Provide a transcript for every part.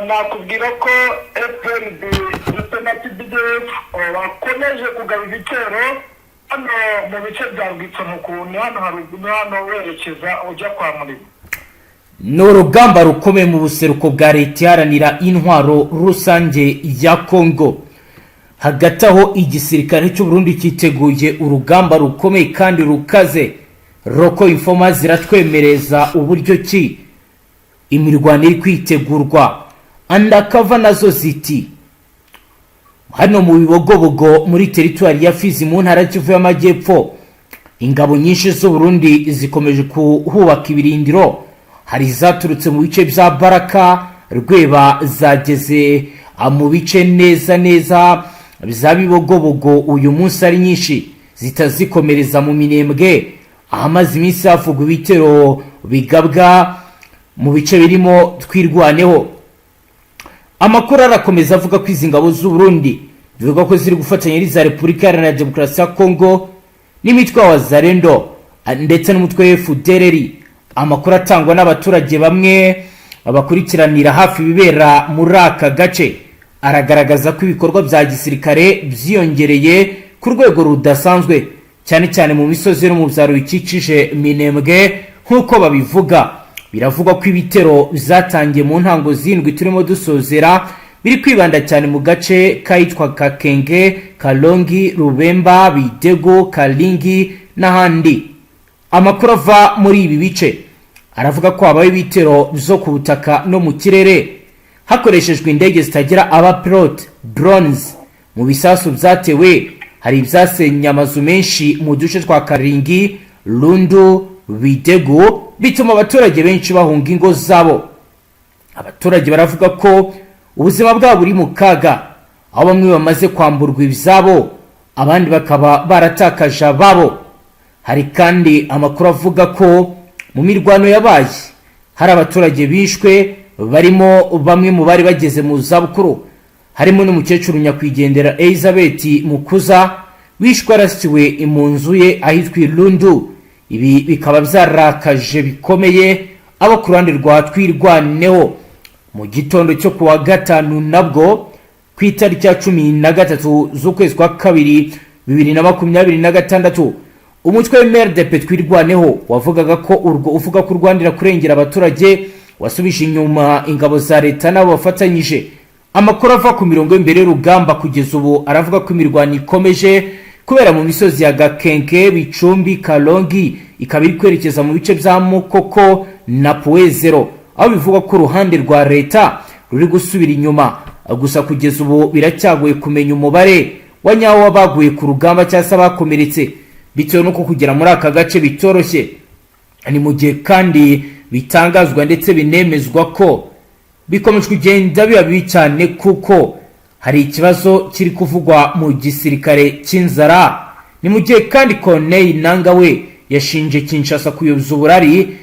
Nakubwira ko FPRD ndetse na TDF bakomeje kugaba ibitero hano mu bice bya Rwitsankuku, ni hano haruguru, hano werekeza ujya kwa Murimo. Ni urugamba rukomeye mu buseruko bwa Leta Iharanira Intwaro Rusange ya Kongo. Hagati aho, igisirikare cy'u Burundi cyiteguye urugamba rukomeye kandi rukaze. Local informers ziratwemereza uburyo ki imirwano iri kwitegurwa. Undercover nazo ziti hano mu Bibogobogo, muri teritwari ya Fizi, mu ntara Kivu y'Amajyepfo, ingabo nyinshi z'u Burundi zikomeje kuhubaka ibirindiro. Hari izaturutse mu bice bya Baraka, Rweba, zageze mu bice neza neza bya Bibogobogo uyu munsi ari nyinshi, zitazikomereza mu Minembwe, ahamaze iminsi havugwa ibitero bigabwa mu bice birimo Twirwaneho. Amakuru arakomeza avuga ko izi ngabo z'u Burundi bivuga ko ziri gufatanya n'iza Repubulika Iharanira Demokarasi ya Kongo n'imitwe wa Wazalendo ndetse n'umutwe wa FDLR. Amakuru atangwa n'abaturage bamwe bakurikiranira hafi ibibera muri aka gace aragaragaza ko ibikorwa bya gisirikare byiyongereye ku rwego rudasanzwe, cyane cyane mu misozi no mu byaro bikikije Minembwe. Nk'uko babivuga, biravugwa ko ibitero byatangiye mu ntango z'indwi turimo dusozera, biri kwibanda cyane mu gace kahitwa Kakenge, Kalongi, Rubemba, Bidego, Kalingi n'ahandi. Amakuru ava muri ibi bice aravuga ko habaye ibitero byo ku butaka no mu kirere hakoreshejwe indege zitagira abapilote, drones. Mu bisasu byatewe hari ibyasenye amazu menshi mu duce twa Karingi, Rundu, Bidego, bituma abaturage benshi bahunga ingo zabo. Abaturage baravuga ko ubuzima bwabo buri mu kaga, aho bamwe bamaze kwamburwa ibyabo, abandi bakaba baratakaje ababo. Hari kandi amakuru avuga ko mu mirwano yabaye hari abaturage bishwe, barimo bamwe mu bari bageze mu zabukuru, harimo n'umukecuru nyakwigendera Elizabeth Mukuza, wishwe arasiwe mu nzu ye ahitwa Irundu. Ibi bikaba byarakaje bikomeye abo ku ruhande rwa Twirwaneho. Mu gitondo cyo kuwa gatanu nabwo, ku itariki ya 13 z'ukwezi kwa kabiri 2026, umutwe MRDP Twirwaneho wavugaga ko urwo uvuga ko urwanira kurengera abaturage wasubije inyuma ingabo za leta n'abo bafatanyije. Amakuru ava ku mirongo y'imbere y'urugamba kugeza ubu aravuga ko imirwano ikomeje kubera mu misozi ya Gakenke, Bicumbi, Kalongi, ikaba iri kwerekeza mu bice bya Mukoko na Puwezero, aho bivugwa ko uruhande rwa leta ruri gusubira inyuma. Gusa kugeza ubu biracyagoye kumenya umubare wa nyawo w'abaguye ku rugamba cyangwa se abakomeretse, bitewe n'uko kugera muri aka gace bitoroshye. Ni mu gihe kandi bitangazwa ndetse binemezwa ko bikomeje kugenda biba bibi cyane, kuko hari ikibazo kiri kuvugwa mu gisirikare cy'inzara. Ni mu gihe kandi Corneille Nanga we yashinje Kinshasa kuyoboza uburari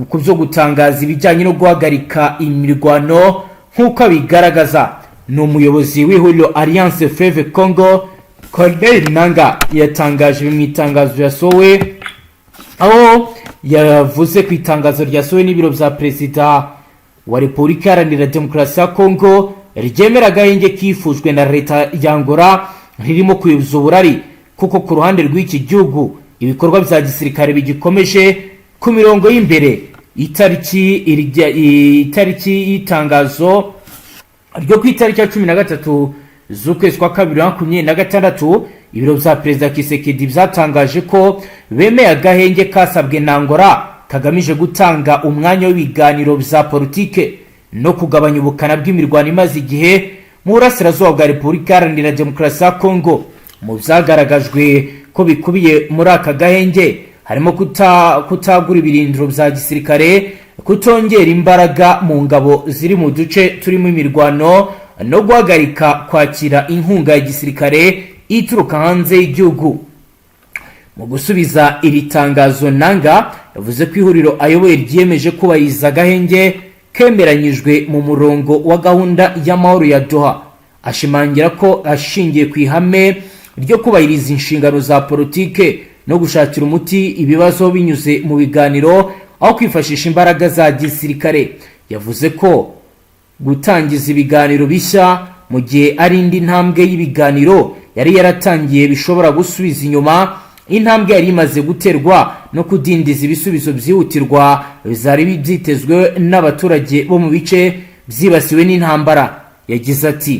ku byo gutangaza ibijyanye no guhagarika imirwano. Nk'uko abigaragaza, ni umuyobozi w'ihuriro Alliance Fleuve Congo. Corneille Nanga yatangaje mu itangazo yasohowe, aho yavuze ku itangazo ryasohowe n'ibiro bya perezida wa Repubulika Iharanira Demokarasi ya Kongo ryemera agahenge kifujwe na leta ya Angola ririmo kuyoboza uburari, kuko ku ruhande rw'iki gihugu ibikorwa bya gisirikare bigikomeje ku mirongo y'imbere. Itariki y'itangazo ryo ku itariki ya 13 z'ukwezi kwa kabiri 26, ibiro bya perezida Tshisekedi byatangaje ko bemeye agahenge kasabwe na Angola kagamije gutanga umwanya w'ibiganiro bya politike no kugabanya ubukana bw'imirwano imaze igihe mu burasirazuba bwa Repubulika Iharanira Demokarasi ya Kongo. Mu byagaragajwe ko bikubiye muri aka gahenge harimo kutagura ibirindiro bya gisirikare, kutongera imbaraga mu ngabo ziri mu duce turimo imirwano, no guhagarika kwakira inkunga ya gisirikare ituruka hanze y'igihugu. Mu gusubiza iri tangazo, Nanga yavuze ko ihuriro ayoboye ryiyemeje kubahiriza agahenge kemeranyijwe mu murongo wa gahunda y'amahoro ya Doha, ashimangira ko ashingiye ku ihame ryo kubahiriza inshingano za politike no gushakira umuti ibibazo binyuze mu biganiro aho kwifashisha imbaraga za gisirikare. Yavuze ko Gutangiza ibiganiro bishya mu gihe ari indi ntambwe y'ibiganiro yari yaratangiye bishobora gusubiza inyuma intambwe yari imaze guterwa no kudindiza ibisubizo byihutirwa byari byitezwe n'abaturage bo mu bice byibasiwe n'intambara. Yagize ati: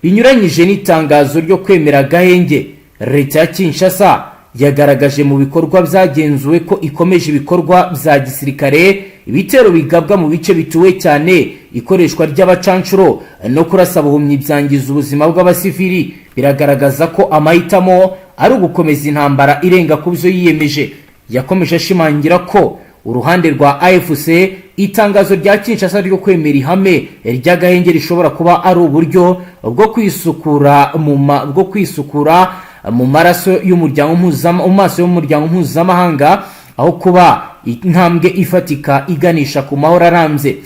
"Binyuranyije n'itangazo ryo kwemera agahenge, leta ya Kinshasa yagaragaje mu bikorwa byagenzuwe ko ikomeje ibikorwa bya gisirikare, ibitero bigabwa mu bice bituwe cyane, ikoreshwa ry'abacanshuro no kurasa buhumyi byangiza ubuzima bw'abasivili. Biragaragaza ko amahitamo ari ugukomeza intambara irenga ku byo yiyemeje." Yakomeje ashimangira ko uruhande rwa AFC, itangazo rya Kinshasa ryo kwemera ihame ry'agahenge rishobora kuba ari uburyo bwo kwisukura mu maraso y'umuryango mu maso y'umuryango mpuzamahanga, aho kuba intambwe ifatika iganisha ku mahoro arambye.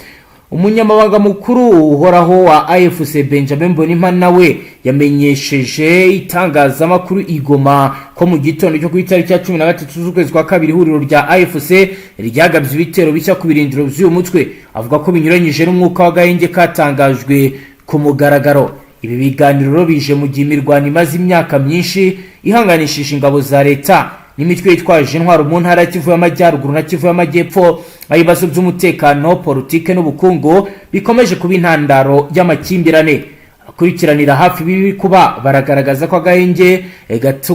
Umunyamabanga mukuru uhoraho wa AFC, Benjamin Mbonimpa, nawe yamenyesheje itangazamakuru i Goma ko mu gitondo cyo ku itariki ya 13 z'ukwezi kwa kabiri ihuriro rya AFC ryagabye ibitero bishya ku birindiro by'uyu mutwe, avuga ko binyuranyije n'umwuka w'agahenge katangajwe ku mugaragaro. Ibi biganiro bije mu gihe imirwano imaze imyaka myinshi ihanganishije ingabo za leta n'imitwe yitwaje intwaro mu ntara ya Kivu y'Amajyaruguru na Kivu y'Amajyepfo, aho ibibazo by'umutekano, politike n'ubukungu bikomeje kuba intandaro y'amakimbirane. Abakurikiranira hafi ibi kuba baragaragaza ko agahenge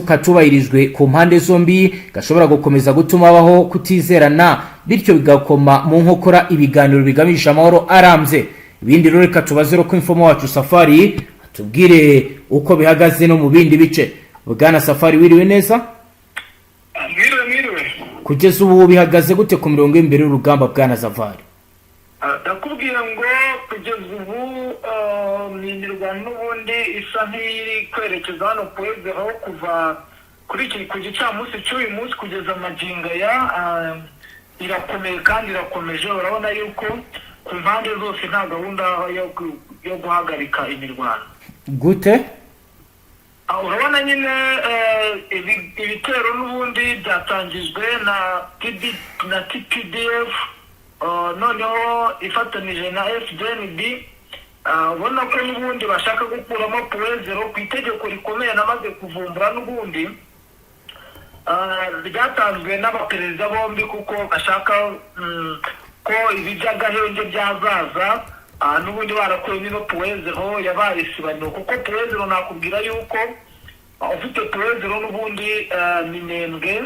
katubahirijwe ku mpande zombi gashobora gukomeza gutuma habaho kutizerana, bityo bigakoma mu nkokora ibiganiro bigamije amahoro arambye. Ibindi rero reka tubaze ko informer wacu Safari atubwire uko bihagaze no mu bindi bice. Bwana Safari, wiriwe neza? Mwiriwe, mwiriwe. Kugeza ubu bihagaze gute ku mirongo y'imbere y'urugamba, bwana Safari? Ndakubwira ngo kugeza ubu ni imirwano n'ubundi isa nk'iri kwerekeza hano Point Zéro. Kuva kuri iki ku gicamunsi cy'uyu munsi kugeza magingo aya irakomeye kandi irakomeje. Urabona yuko ku mpande zose nta gahunda yo guhagarika imirwano. Gute? Urabona nyine ibitero n'ubundi byatangijwe na TB, na TPDF, noneho ifatanije na FDNB. Ubona ko n'ubundi bashaka gukuramo Point Zéro ku itegeko rikomeye namaze kuvumbura n'ubundi ryatanzwe n'abaperezida bombi, kuko bashaka ko ibi by'agahenge byazaza n'ubundi barakuyemo ino Point Zéro yabaye isibaniro, kuko Point Zéro nakubwira yuko ufite Point Zéro n'ubundi Minembwe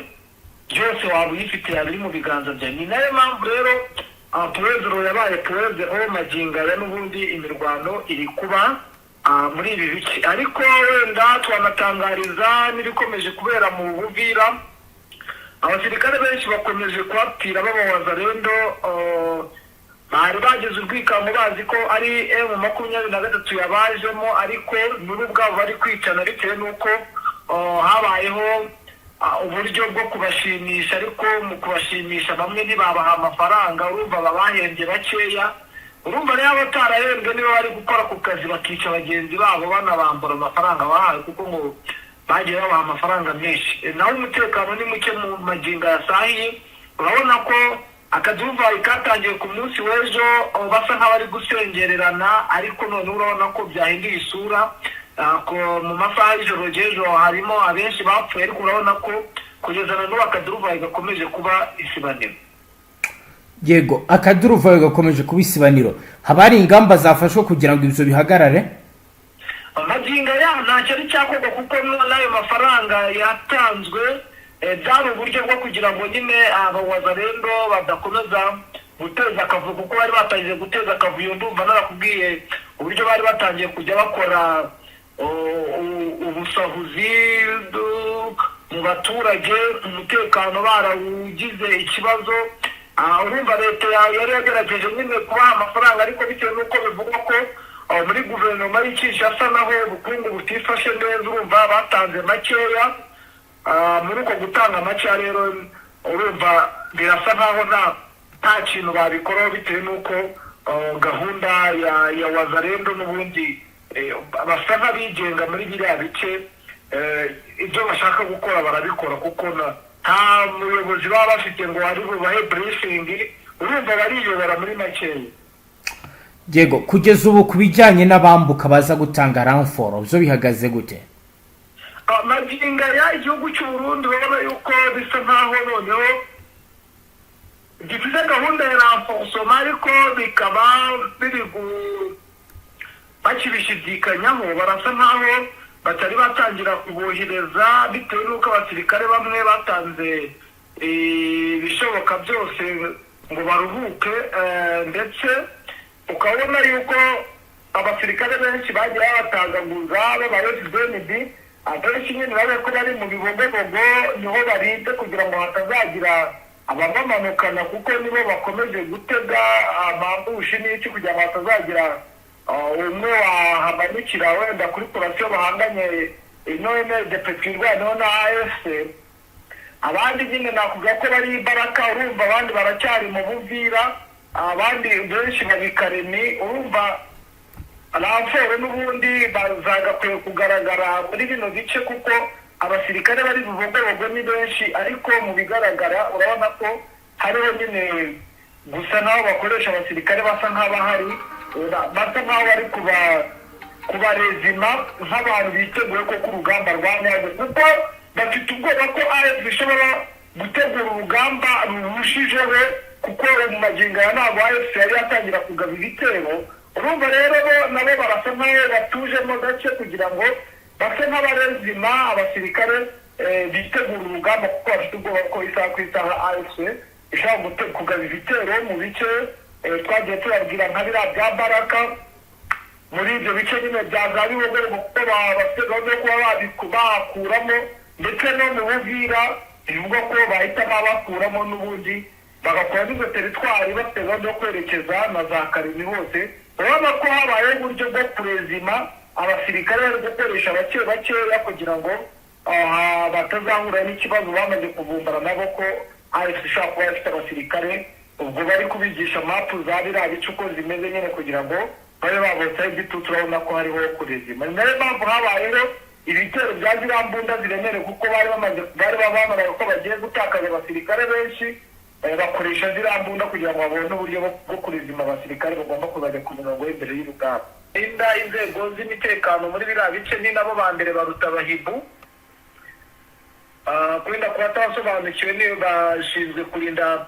byose waba uyifite, yaba iri mu biganza byawe. Ni nayo mpamvu rero Point Zéro yabaye Point Zéro magingo aya. N'ubundi imirwano iri kuba muri ibi bice, ariko wenda twanatangariza n'ibikomeje kubera mu Buvira. Abasirikare benshi bakomeje kuhapfira b'abawazalendo bari bagize urwikango bazi ko ari M23 yabajemo, ariko nibo ubwabo bari kwicana bitewe n'uko habayeho uburyo bwo kubashimisha, ariko mu kubashimisha bamwe ntibabaha amafaranga. Urumva babahembye bakeya. Urumva rero abatarahembwe nibo bari gukora ku kazi, bakica bagenzi babo, banabambura amafaranga bahawe, kuko ngo bagiye babaha amafaranga menshi. Naho umutekano ni muke mu magingo ya sahiye. Urabona ko akaduruvayi katangiye ku munsi w'ejo, basa nk'abari gusengererana, ariko noneho urabona ko byahinduye isura. Ko mu masaha y'ijoro ry'ejo harimo abenshi bapfuye, ariko urabona ko kugeza na n'ubu akaduruvayi gakomeje kuba isibaniro. Yego, akaduruvayo gakomeje kuba isibaniro. Haba hari ingamba zafashwe kugira ngo ibyo bihagarare? Magingo aya ntacyo ari cyakorwa, kuko n'ayo mafaranga yatanzwe byari uburyo bwo kugira ngo nyine abawazalendo badakomeza guteza akavuyo, kuko bari batangiye guteza akavuyo. Ndumva narakubwiye uburyo bari batangiye kujya bakora ubusahuzi mu baturage, umutekano barawugize ikibazo. Urumva leta yari yagerageje nyine kubaha amafaranga, ariko bitewe n'uko bivugwa ko muri guverinoma y'i Kinshasa naho ubukungu butifashe neza, urumva batanze makeya. Muri uko gutanga makeya rero, urumva birasa nkaho nta kintu babikoraho, bitewe n'uko gahunda ya wazalendo n'ubundi basa nk'abigenga muri biriya bice. Ibyo bashaka gukora barabikora, kuko nta muyobozi baba bafite ngo ari bubahe briefing. Urumva bariyobora muri makeya. Yego, kugeza ubu ku bijyanye n'abambuka baza gutanga renfort, byo bihagaze gute? Magingo aya, igihugu cy'u Burundi urabona yuko bisa nkaho noneho gifite gahunda ya renforcement, ariko bikaba biri bakibishidikanyaho. Barasa nkaho batari batangira kubohereza bitewe n'uko abasirikare bamwe batanze ibishoboka byose ngo baruhuke, ndetse ukabona yuko abasirikare benshi bagiye babatangaguza baba FDNB. Abenshi nyine urabona ko bari mu Bibogobogo, niho barinze kugira ngo hatazagira ababamanukana, kuko nibo bakomeje gutega amambushi n'iki kugira ngo hatazagira umwe wahamanukira wenda kuri porasiyo bahanganye ino MRDP Twirwaneho na AFC. Abandi nyine nakuvuga ko bari imbaraga, urumva abandi baracyari mu Buvira, abandi benshi bari Karemi. Urumva renfort n'ubundi bazagakwiye kugaragara muri bino bice, kuko abasirikare bari Bubogobogo ni benshi, ariko mu bigaragara urabona ko hariho nyine gusa n'aho bakoresha abasirikare basa nk'abahari, basa nk'aho bari kuba kubarezima nk'abantu biteguye koko urugamba rwa nyarwo, kuko bafite ubwoba ko AFC ishobora gutegura urugamba rurushijeho, kuko mu magingo aya ntabwo AFC yari yatangira kugaba ibitero. Urumva rero bo nabo barasa nk'aho batujemo gake kugira ngo base nk'abarezima abasirikare bitegura urugamba, kuko bafite ubwoba ko isaha ku isaha AFC ishobora kugaba ibitero mu bice twagiye tubabwira nka biriya bya Baraka, muri ibyo bice nyine bya za Bibogobogo, kuko bafite gahunda yo kuba bahakuramo, ndetse no mu Buvira bivugwa ko bahita babakuramo n'ubundi bagakuramo izo teritwari, bafite gahunda yo kwerekeza na za Karimi hose. Urabona ko habayeho uburyo bwo kurezima abasirikare, bari gukoresha bake bakeya kugira ngo batazahura n'ikibazo. Bamaze kuvumbura nabo ko AFC ishobora kuba ifite abasirikare, ubwo bari kubigisha mapu za biriya bice uko zimeze nyine kugira ngo babe babotsaho igitutu. Urabona ko hariho kurezima, ni nayo mpamvu habayeho ibitero bya ziriya mbunda ziremereye, kuko bari bamaze bari bamaraga ko bagiye gutakaza abasirikare benshi, bakoresha ziriya mbunda kugira ngo babone uburyo bwo kurezima abasirikare bagomba kuzajya ku mirongo y'imbere y'urugamba. Inda inzego z'imitekano muri biriya bice ni nabo ba mbere baruta abahibu. Kurinda, kuba atabasobanukiwe, niyo bashinzwe kurinda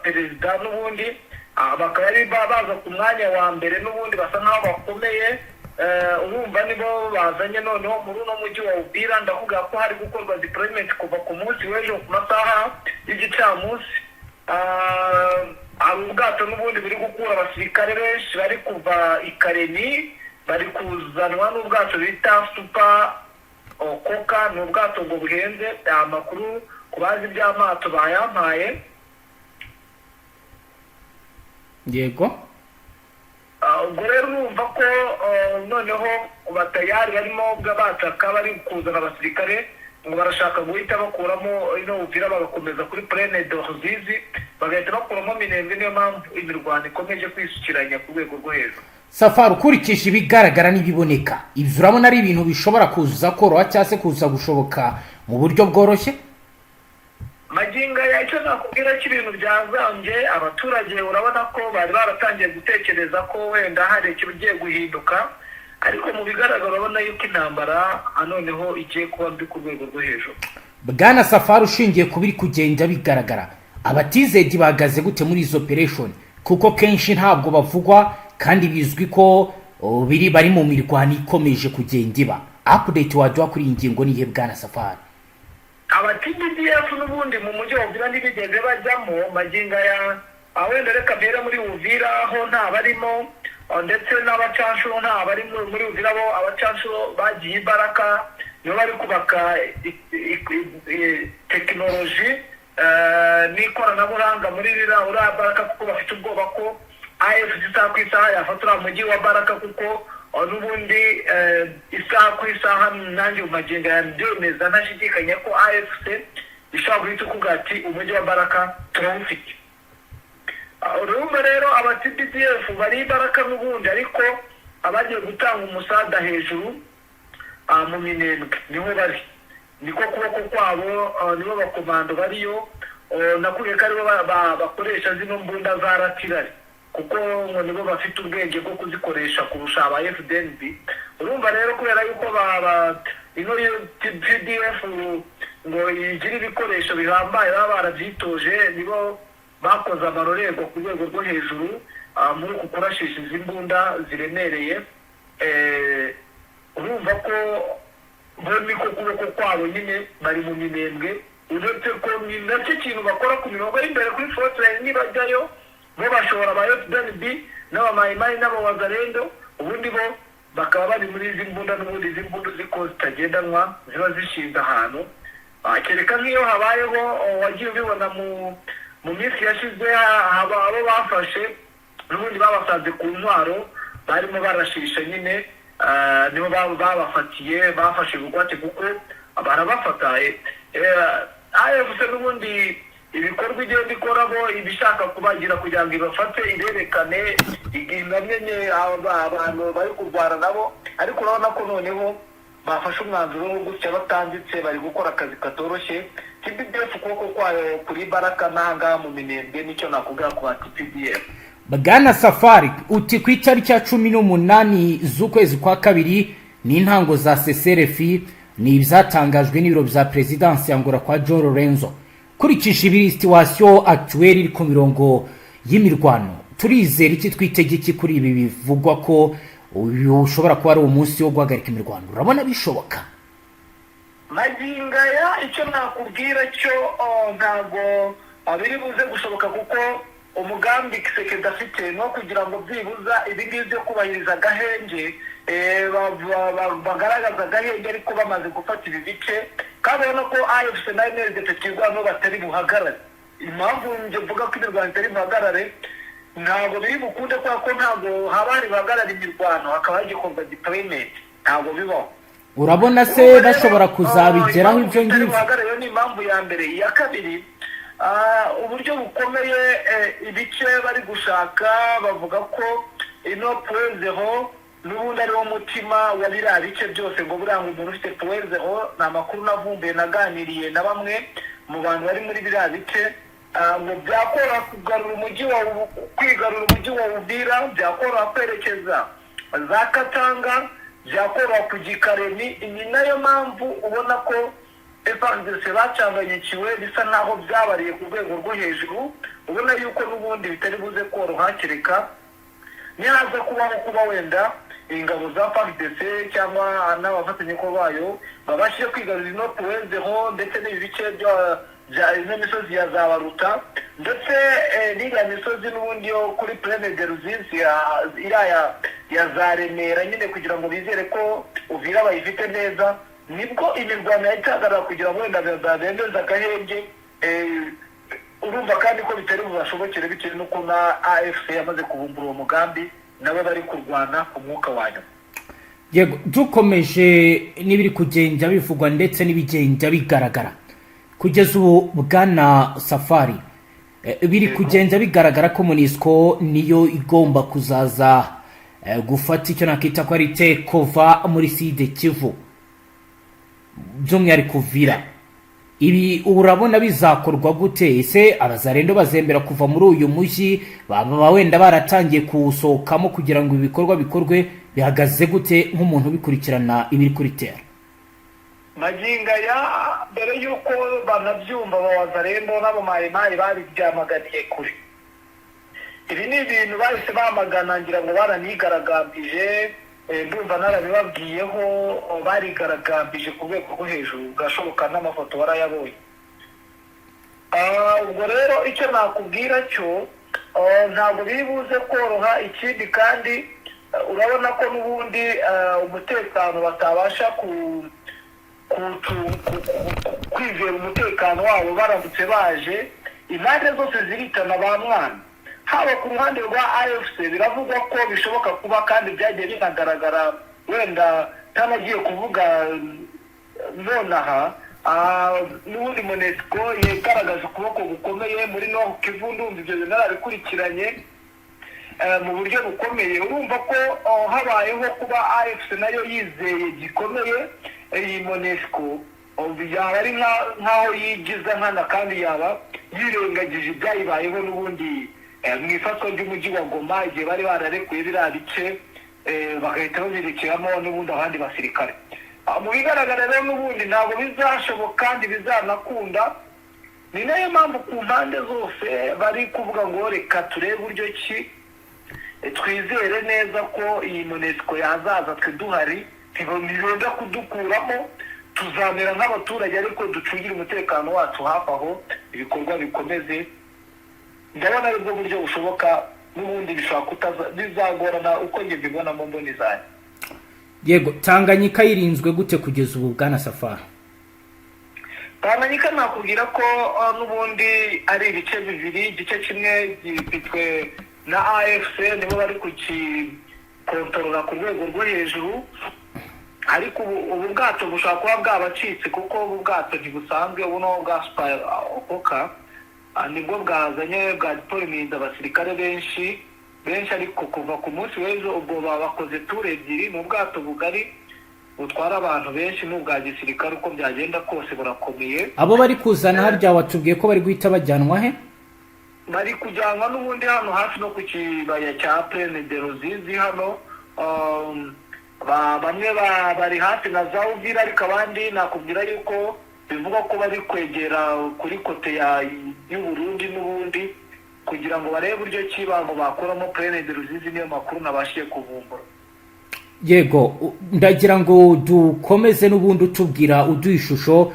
perezida n'ubundi, bakaba ari baza ku mwanya wa mbere n'ubundi, basa nk'aho bakomeye. Urumva nibo bazanye noneho muri uno mujyi wa Uvira. Ndavuga ko hari gukorwa deployment kuva ku munsi w'ejo ku masaha y'igicamunsi. Hari ubwato n'ubundi buri gukura abasirikare benshi bari kuva i Karemi, bari kuzanwa n'ubwato bita Super Koka. Ni ubwato ngo buhenze, amakuru ku bazi iby'amato bayampaye. Ubwo rero urumva ko noneho batayari barimo bataka, bari kuzana abasirikare ngo barashaka guhita bakuramo ino Uvira, bagakomeza kuri Plaine de Ruzizi, bagahita bakuramo Minembwe. Niyo mpamvu imirwano ikomeje kwisukiranya ku rwego rwo hejuru. Safari, ukurikije ibigaragara n'ibiboneka, ibyo urabona ari ibintu bishobora kuza koroha cyangwa se kuza gushoboka mu buryo bworoshye? Magingo aya, icyo nakubwira ko ibintu byazambye. Abaturage urabona ko bari baratangiye gutekereza ko wenda hari ikigiye guhinduka, ariko mu bigaragara urabona yuko intambara noneho igiye kuba mbi ku rwego rwo hejuru. Bwana Safari, ushingiye ku biri kugenda bigaragara, abatizedi bahagaze gute muri izo operation? Kuko kenshi ntabwo bavugwa kandi bizwi ko biri bari mu mirwano ikomeje kugenda iba. Update waduha kuri iyi ngingo nihe, bwana Safari? Aba TBDF n'ubundi mu mujyi wa Uvira ntibigeze bajyamo magingo aya. Wenda reka mpere muri Uvira ho nta barimo, ndetse n'abacanshuro nta bari muri Uvira. Bo abacanshuro bagiye imbaraga, nibo bari kubaka tekinoloji n'ikoranabuhanga muri ririya uriya Baraka, kuko bafite ubwoba ko AFC isaha ku isaha yafata uriya mujyi wa Baraka, kuko n'ubundi isaha ku isaha, nanjye mu magingo aya mbyemeza ntashidikanya ko AFC ishobora guhita ikubwira ati: "Umujyi wa Baraka turawufite." Urumva rero aba TBDF bari imbaraga n'ubundi, ariko abagiye gutanga umusada hejuru mu Minembwe niho bari, niko kuboko kwabo, nibo bakomando bariyo. Nakubwiye ko aribo bakoresha zino mbunda za artillery. Kuko ngo nibo bafite ubwenge bwo kuzikoresha kurusha aba FDNB. Urumva rero, kubera yuko baba ino TPDF ngo igira ibikoresho bihambaye, baba barabyitoje, nibo bakoze amarorerwa ku rwego rwo hejuru muri uku kurashisha izi mbunda ziremereye. Urumva ko bo niko kuboko kwabo nyine bari mu Minembwe, uretse ko ni nacyo kintu bakora ku mirongo y'imbere kuri frontline. Nibajyayo bo bashobora aba FDNB n'abamayimayi n'abawazarendo, ubundi bo bakaba bari muri izi mbunda. N'ubundi izi mbunda ziko zitagendanwa ziba zishinze ahantu. Kereka nk'iyo habayeho, wagiye ubibona mu minsi yashize, haba abo bafashe n'ubundi babasanze ku ntwaro barimo barashisha nyine, nibo babafatiye, bafashe bugwate, kuko barabafata. AFC n'ubundi ibikorwa igenda ikoramo ibishaka kubagira kugira ngo ibafate, iberekane, inamenye abantu bari kurwana nabo. Ariko urabona ko noneho bafashe umwanzuro wo gutya batanditse, bari gukora akazi katoroshye. TPDF ukuboko kwayo kuri Baraka n'ahangaha mu Minembwe, nicyo nakubwira ku ba TPDF. Bwana Safari, uti ku itariki ya 18 z'ukwezi kwa kabiri ni intango za cessez-le-feu, ni ibyatangajwe n'ibiro bya perezidansi ya Angola kwa João Lourenço. Kurikije ibiri situation actuelle iri ku mirongo y'imirwano, turizera iki, twitege iki kuri ibi bivugwa ko uyu ushobora kuba ari umunsi wo guhagarika imirwano? Urabona bishoboka? Magingo aya, icyo nakubwira cyo, ntabwo biri buze gushoboka, kuko umugambi Tshisekedi afite no kugira ngo byibuza ibi ngibi byo kubahiriza agahenge, bagaragaza agahenge ariko bamaze gufata ibi bice. Kandi urabona ko AFC na MRDP Twirwaneho batari buhagarare. Impamvu njye mvuga ko imirwano itari buhagarare, ntabwo biri bukunde, kubera ko ntabwo haba hari buhagarare imirwano hakaba hagikorwa deployment, ntabwo bibaho. Urabona se bashobora kuzabigeraho ibyo ngibyo? Buhagarariwe ni impamvu ya mbere. Iya kabiri, uburyo bukomeye, ibice bari gushaka, bavuga ko ino Point Zéro n'ubundi ariwo mutima wa biriya bice byose, ngo buriya ngo umuntu ufite Point Zéro, ni amakuru navumbuye naganiriye na bamwe mu bantu bari muri biriya bice, ngo byakoroha kugarura umujyi wa kwigarura umujyi wa Uvira, byakoroha kwerekeza za Katanga, byakoroha ku Gikaremi. Ni nayo mpamvu ubona ko FARDC bacanganyikiwe, bisa nkaho byabariye ku rwego rwo hejuru. Ubona yuko n'ubundi bitari buze koroha, kereka nihaza kubaho kuba wenda ingabo za FARDC cyangwa n'abafatanyabikorwa bayo babashije kwigarurira ino Point Zéro ndetse n'ibi bice bya ino misozi ya za Baruta, ndetse n'iriya misozi n'ubundi yo kuri Plaine de Ruzizi, iriya ya za Remera nyine, kugira ngo bizere ko Uvira bayifite neza, nibwo imirwano yahita ihagarara kugira ngo wenda bemeze agahenge. Urumva kandi ko bitari bubashobokere, bitewe n'uko na AFC yamaze kubumbura uwo mugambi, nabo bari kurwana ku mwuka wa nyuma. Yego, dukomeje n'ibiri kugenda bivugwa ndetse n'ibigenda bigaragara kugeza ubu, bwana Safari, biri kugenda bigaragara ko MONUSCO niyo igomba kuzaza gufata icyo nakita ko ari takeover muri Sud Kivu, by'umwihariko Uvira. Ibi urabona bizakorwa gute? Ese abazarendo bazembera kuva muri uyu mujyi? Baba wenda baratangiye kuwusohokamo kugira ngo ibikorwa bikorwe? Bihagaze gute nk'umuntu ubikurikirana ibiri kuri terrain? Magingo aya, mbere y'uko banabyumva, abawazarendo n'abamayimayi babibyamaganiye kure. Ibi ni ibintu bahise bamagana, ngira ngo baranigaragambije. Ndumva narabibabwiyeho, barigaragambije ku rwego rwo hejuru, gashoboka n'amafoto warayabonye. Ubwo rero icyo nakubwira cyo, ntabwo biri buze koroha. Ikindi kandi, urabona ko n'ubundi umutekano batabasha kwizera umutekano wabo baramutse baje. Impande zose ziritana ba mwana, haba ku ruhande rwa AFC biravugwa ko bishoboka kuba, kandi byagiye binagaragara, wenda ntanagiye kuvuga nonaha. N'ubundi MONUSCO yagaragaje ukuboko gukomeye muri Nord Kivu. Ndumva ibyo bintu narabikurikiranye mu buryo bukomeye. Urumva ko habayeho kuba AFC nayo yizeye gikomeye iyi MONUSCO, yaba ari nkaho yigiza nkana, kandi yaba yirengagije ibyayibayeho n'ubundi. Mu ifatwa ry'umujyi wa Goma, igihe bari bararekuye biriya bice, bagahita babirekeramo n'ubundi abandi basirikare. Mu bigaragara rero, n'ubundi ntabwo bizashoboka kandi bizanakunda. Ni nayo mpamvu ku mpande zose bari kuvuga ngo reka turebe uburyo ki twizere neza ko iyi MONUSCO yazaza twe duhari, ntibenda kudukuramo, tuzamera nk'abaturage ariko ducungire umutekano wacu hafi aho, ibikorwa bikomeze. Ndabona aribwo buryo bushoboka. N'ubundi bishobora kutaza, bizagorana uko njye mbibonamo mboni zanjye. Yego, Tanganyika yirinzwe gute kugeza ubu, bwana Safari? Tanganyika nakubwira ko n'ubundi ari ibice bibiri. Igice kimwe gifitwe na AFC, nibo bari kugikontorora ku rwego rwo hejuru, ariko ubu bwato bushobora kuba bwabacitse, kuko ubu bwato ntibusanzwe. Ubu ni bwa Super Oka, nibwo bwazanye bwa deployment abasirikare benshi benshi. Ariko kuva ku munsi w'ejo ubwo bakoze tour ebyiri mu bwato bugari butwara abantu benshi, n'ubwa gisirikare, uko byagenda kose burakomeye. Abo bari kuzana harya watubwiye ko bari guhita bajyanwa he? Bari kujyanwa n'ubundi hano hafi no ku kibaya cya Plaine de Ruzizi hano. Bamwe bari hafi na za Uvira, ariko abandi nakubwira yuko bivugwa ko bari kwegera kuri côté y'u Burundi n'ubundi, kugira ngo barebe uburyo ki bango bakuramo Plaine de Ruzizi. Niyo makuru nabashije kuvumbura. Yego, ndagira ngo dukomeze n'ubundi utubwira, uduha ishusho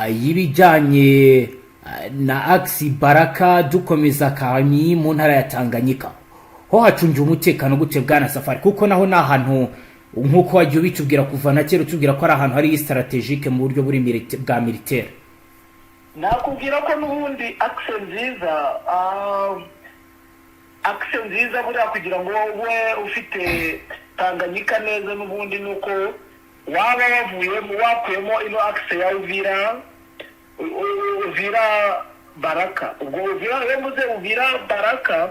y'ibijyanye na axe Baraka, dukomeza Kalemie mu ntara ya Tanganyika. Ho hacungiwe umutekano gute, bwana Safari? Kuko naho ni ahantu, nk'uko wagiye ubitubwira kuva na kera, utubwira ko ari ahantu hari stratégique mu buryo buri bwa militaire. Nakubwira ko n'ubundi axe nziza, axe nziza buriya kugira ngo ube ufite Tanganyika neza, n'ubundi ni uko waba wavuyemo, wakuyemo ino axe ya Uvira, Uvira Baraka. Ubwo Uvira, iyo mvuze Uvira Baraka,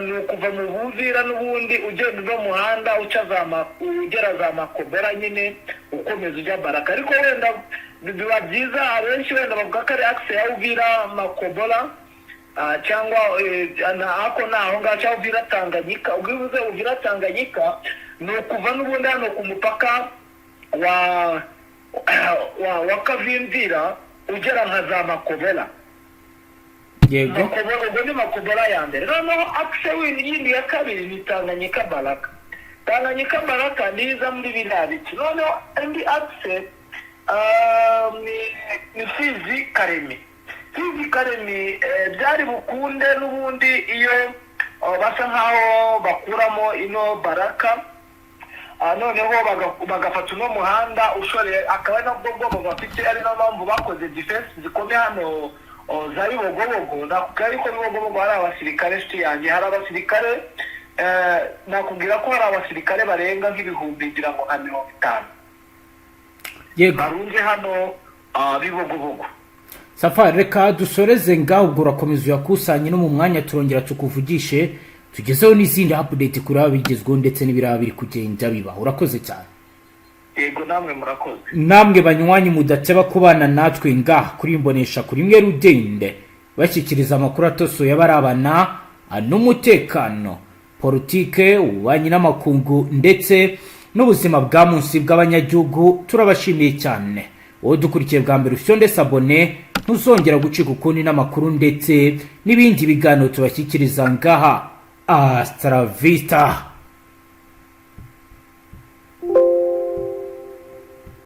ni ukuva mu Buvira n'ubundi ugenda uno muhanda uca za ugera za Makobora nyine, ukomeza ujya Baraka. Ariko wenda biba byiza, abenshi wenda bavuga ko ari axe ya Uvira Makobora, cyangwa ako ni aho ngaho, cyangwa Uvira Tanganyika. Ubwo iyo uvuze Uvira Tanganyika, ni ukuva n'ubundi hano ku mupaka wa Kavimvira ugera nka za Makobora. Makobora, ubwo ni Makobora ya mbere. Noneho axe windi yindi ya kabiri ni Tanganyika Baraka. Tanganyika Baraka niza muri biriya bice. Noneho indi axe ni Fizi Kalemie. Fizi Kalemie, byari bukunde n'ubundi iyo basa nkaho bakuramo ino Baraka, noneho bagafata uno muhanda ushoreye, akaba ari nabwo bwoko bafite, ari nayo mpamvu bakoze defense zikomeye hano za Bibogobogo. Nakubwira yuko Bibogobogo hari abasirikare, inshuti yanjye, hari abasirikare, nakubwira ko hari abasirikare barenga nk'ibihumbi ngira ngo nka 50 barunze hano Bibogobogo. Safari, reka dusoreze ngaho. Ubwo urakomeza uyakusanye, no mu mwanya turongera tukuvugishe, tugezeho n'izindi update kuri aba bigezweho ndetse n'ibiraba biri kugenda biba. Urakoze cyane. Yego, namwe murakoze. Namwe banywanyi mudateba kubana natwe ngaha kuri Imbonesha kuri imwe rudende, bashyikiriza amakuru atosoye abarabana n'umutekano, politike, ububanyi n'amakungu ndetse n'ubuzima bwa munsi bw'abanyagihugu, turabashimiye cyane. Wowe dukurikiye bwa mbere, ufyonde s'abonner, ntuzongera gucika ukundi n'amakuru ndetse n'ibindi biganiro tubashyikiriza ngaha. Hasta la vista.